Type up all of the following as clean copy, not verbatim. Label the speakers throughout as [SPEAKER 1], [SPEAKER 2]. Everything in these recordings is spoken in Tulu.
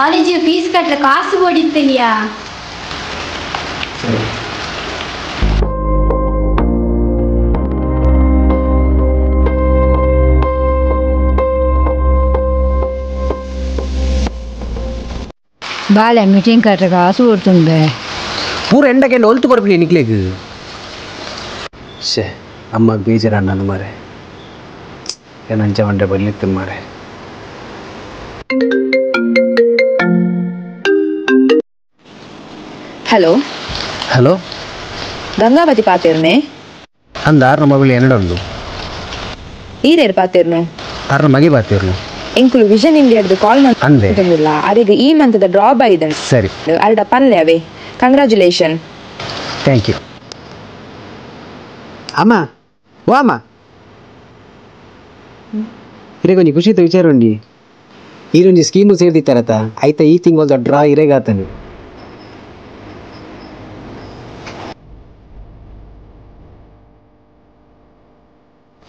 [SPEAKER 1] ಕಾಲೇಜಿಗೆ ಫೀಸ್ ಕಟ್ಟರೆ ಕಾಸು ಬೋಡಿತ್ತಲಿಯಾ.
[SPEAKER 2] ಸರಿ.
[SPEAKER 3] ಬಾಲೆ ಮೀಟಿಂಗ್ ಕಟ್ಟರೆ ಕಾಸು ಕೊಡ್ತುಂಬೆ.
[SPEAKER 2] ಪೂರ ಎಂಡಕ್ಕೆ ಒಲ್ತು ಕೊರ್ಪಿನಿ ನಿಕ್ಲೆಗ್. ಶೇ ಅಮ್ಮ ಬೇಜಾರ ಮಾರೆ, ಏನಂಚ ಮಂಡೆ ಬಲ್ಲಿತ್ತು ಮಾರೆ.
[SPEAKER 4] ಹಲೋ
[SPEAKER 2] ಹಲೋ,
[SPEAKER 4] ಗಂಗಾವತಿ ಪಾತೇರ್ನೆ.
[SPEAKER 2] ಅಂದ ಆರ್ನ ಮೊಬೈಲ್ ಎನ್ನಡೊಂದು.
[SPEAKER 4] ಈರೇರ್ ಪಾತೇರ್ನು?
[SPEAKER 2] ಆರ್ನ ಮಗೆ ಪಾತೇರ್ನು.
[SPEAKER 4] ಎಂಕುಲು ವಿಷನ್ ಇಂಡಿಯಾದ ಕಾಲ್
[SPEAKER 2] ಅಂದೆ
[SPEAKER 4] ಮಾಡ್ತಿಲ್ಲ. ಅರೆಗ್ ಈ ಮಂತದ ಡ್ರಾ ಬೈದನ್.
[SPEAKER 2] ಸರಿ
[SPEAKER 4] ಅರಡ ಪನ್ಲೆ ಅವೇ. ಕಂಗ್ರಾಚುಲೇಷನ್.
[SPEAKER 2] Thank you. ಅಮ್ಮ ಓ ಅಮ್ಮ, ಇರೇ ಕೊಂಚ ಖುಷಿ ವಿಚಾರ ಉಂಡಿ. ಈರೊಂಜಿ ಸ್ಕೀಮು ಸೇರ್ದಿತ್ತಾರತ, ಐತ ಈ ತಿಂಗಳದ ಡ್ರಾ ಇರೇಗಾತನು.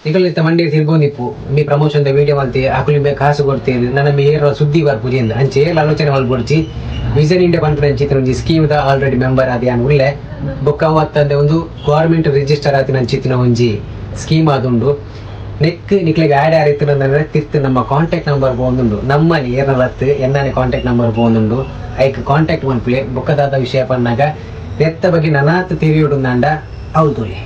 [SPEAKER 2] ನಿಕಲಿತ್ತ ಮಂಡಿ ತಿರ್ಗೊಂದಿಪ್ಪು ಮೀ ಪ್ರಮೋಷನ್ ವಿಡಿಯೋ ಮಲ್ತಿ ಅಕುಲಿ ಮೇ ಕಾಸು ಕೊಡ್ತೀರಿ, ನನ್ನ ಮೀ ಏರ ಸುದ್ದಿ ಬರ್ಪುಜಿ ಅಂದ ಅಂಚೆ ಏರ್ಲ ಆಲೋಚನೆ ಮಲ್ಪೊಡ್ಚಿ. ವಿಷನ್ ಇಂಡಿಯಾ ಪನ್ಪಿನ ಅಂಚಿತ್ತಿನ ಒಂಜಿ ಸ್ಕೀಮ್ ದ ಆಲ್ರೆಡಿ ಮೆಂಬರ್ ಆದ್ ಯಾನ್ ಉಲ್ಲೆ. ಬೊಕ್ಕ ಅವು ಅತ್ತಂದೆ ಒಂದು ಗೌರ್ಮೆಂಟ್ ರಿಜಿಸ್ಟರ್ ಆತಿನ ಅಂಚಿತ್ತಿನ ಒಂಜಿ ಸ್ಕೀಮ್ ಆದುಂಡು. ನೆಕ್ ನಿಕ್ಲೆಗ್ ಆಡ್ ಆರಿತ್ತಿನ ತಿರ್ತು ನಮ್ಮ ಕಾಂಟ್ಯಾಕ್ಟ್ ನಂಬರ್ ಪೋವೊಂದುಂಡು. ನಮ್ಮ ಏರ್ನ ಬತ್ತು ಎನ್ನಾನೆ ಕಾಂಟ್ಯಾಕ್ಟ್ ನಂಬರ್ ಪೋವೊಂದುಂಡು. ಐಕ್ ಕಾಂಟ್ಯಾಕ್ಟ್ ಮನ್ಪುಲೆ. ಬೊಕ್ಕದಾದ ವಿಷಯ ಪನ್ನಾಗ ನೆತ್ತ ಬಗ್ಗೆ ನನಾತ್ ತೆರಿಯೊಡುಂದಾಂಡ ಅವು ತೋಲೆ.